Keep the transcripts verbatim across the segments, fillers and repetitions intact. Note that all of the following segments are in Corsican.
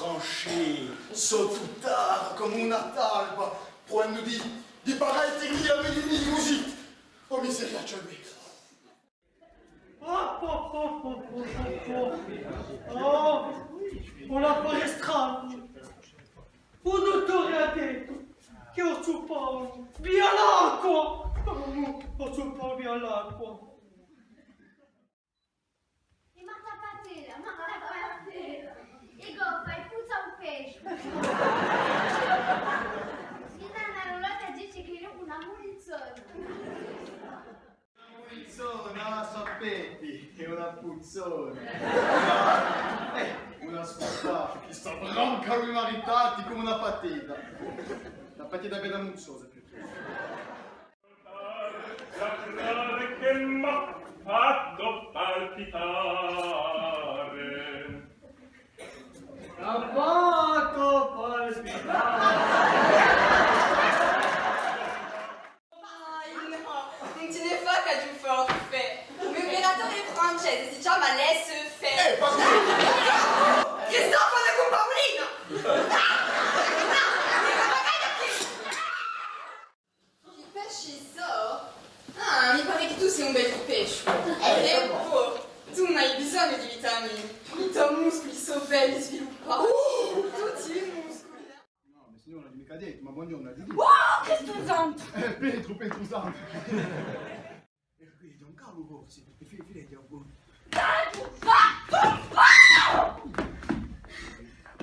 Tranchée, sottu terra cum'è una talpa, pruvendu di, di parà è di tirà mi cusì. Oh miseria, ci hè. Oh, oh, oh, oh, oh, oh, oh. Oh, un affare stranu. U duttore hà dettu chì Orsu Paulu bia l'acqua. Oh, Orsu Paulu bia l'acqua. È Marta Patella, Marta Patella, è goffa, è puzza u pesciu. Mia nanna Lulata dice chì hè una mulizzona. Una mulizzona, sapete, hè una puzzona. Eh, una scusate, chì sta branca di maritati cum'è una patella. Una patella bella muzzosa piuttostu. L'amore chì m'hà fattu palpità. M'hà fattu palpità. Dai, nò, ùn ti ne fà chè di u forfait. U me operatore hè francese, si chjama l'S F. Eh, ma Cristofanu cun Paulina! Chì pesci sò? Ah, mi pare chì tù sì un bellu pesciu. Eh, è po, tù ùn ai bisognu di vitamine. I to musculi sò belli sviluppati. Uh! Tutti i musculi. Nò, ma signora, ùn mi cadete, ma bonghjornu, Gigi. Wow, Cristu Santu! Eh, Petru, Petru Santu. È quì, Ghjuvan Carlu forse, è fi-, figlio di Ghjuvan. Tantu fa!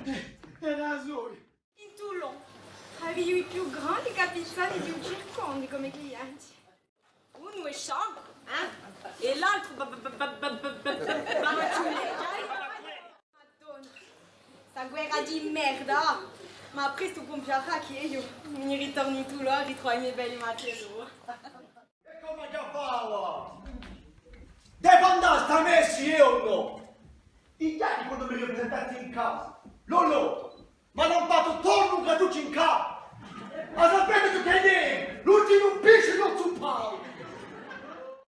Eh, era soi. In Toulon, aviu i più grandi capizzani di u Circondu cum'è clienti. Unu hè sciamu, eh? È l'altru ba-, ba-, ba-, Madonna, sta guerra di merda, ma prestu cumpiarà chì eiu mi ritornu in Toulon à ritruvà i me belli mattelò. È cumu chì fava? Devu andà à sta messi, eiu o nò? I chjami quandu mi ripresentati in casa. Lolò, m'anu lampatu torna un cartucciu in capu. A sapete chì hè? L'ultimu pisciu di Orsu Paulu.